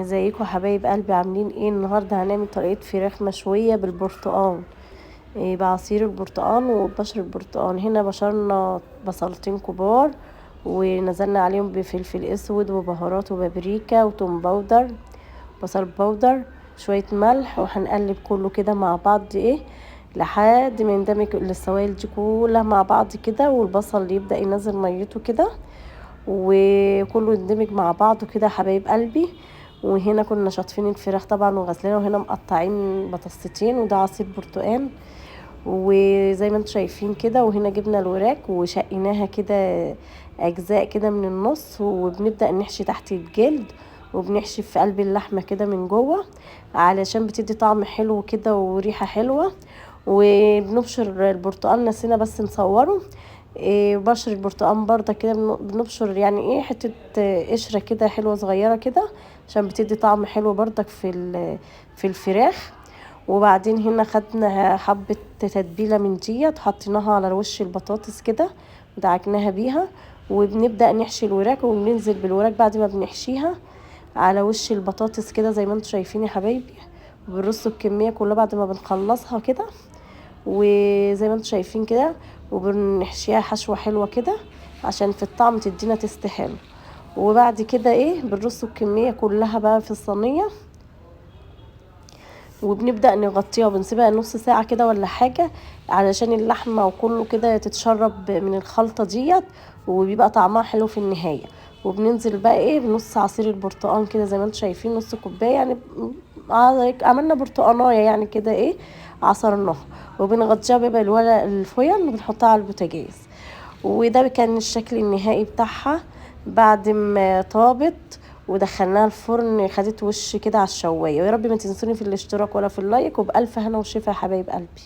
ازيكم حبايب قلبي؟ عاملين ايه النهارده؟ هنعمل طريقه فراخ مشوية بالبرتقال، بعصير البرتقال وبشر البرتقال. هنا بشرنا بصلتين كبار ونزلنا عليهم بفلفل اسود وبهارات وبابريكا وتوم powder، بصل powder، شوية ملح، وهنقلب كله كده مع بعض لحد ما يندمج السوائل دي كلها مع بعض كده، والبصل يبدا ينزل ميته كده وكله يندمج مع بعضه كده حبايب قلبي. وهنا كنا شاطفين الفراخ طبعا وغسلينها، وهنا مقطعين بطاطستين، وده عصير برتقال وزي ما انتم شايفين كده. وهنا جبنا الوراك وشقيناها كده اجزاء كده من النص، وبنبدا نحشي تحت الجلد وبنحشي في قلب اللحمة كده من جوه علشان بتدي طعم حلو كده وريحه حلوة. وبنبشر البرتقال، نسينا بس نصوره. بشر البرتقال برده كده بنبشر يعني حتة قشرة كده حلوة صغيرة كده عشان بتدي طعم حلو بردك في الفراخ. وبعدين هنا خدنا حبه تتبيله من ديت حطيناها على وش البطاطس كده ودعكناها بيها، وبنبدا نحشي الوراك وبننزل بالوراك بعد ما بنحشيها على وش البطاطس كده زي ما انتم شايفين يا حبايبي. وبنرص الكمية كلها بعد ما بنخلصها كده وزي ما انتم شايفين كده، وبنحشيها حشوه حلوة كده عشان في الطعم تدينا taste حلو. وبعد كده بنرص الكمية كلها بقى في الصينية وبنبدا نغطيها وبنسيبها نص ساعة كده ولا حاجة علشان اللحمة وكله كده تتشرب من الخلطة ديت وبيبقى طعمها حلو في النهاية. وبننزل بقى بنص عصير البرتقال كده زي ما انتم شايفين، نص كوباية يعني عملنا برتقانايه يعني كده عصرناها، وبنغطيها بقى بالورق الفويل وبنحطها على البوتاجاز. وده كان الشكل النهائي بتاعها بعد ما طابت ودخلناها الفرن، خدت وش كده على الشوايه. ويا رب ما تنسوني في الاشتراك ولا في ال like، وبألف هنا وشفا يا حبايب قلبي.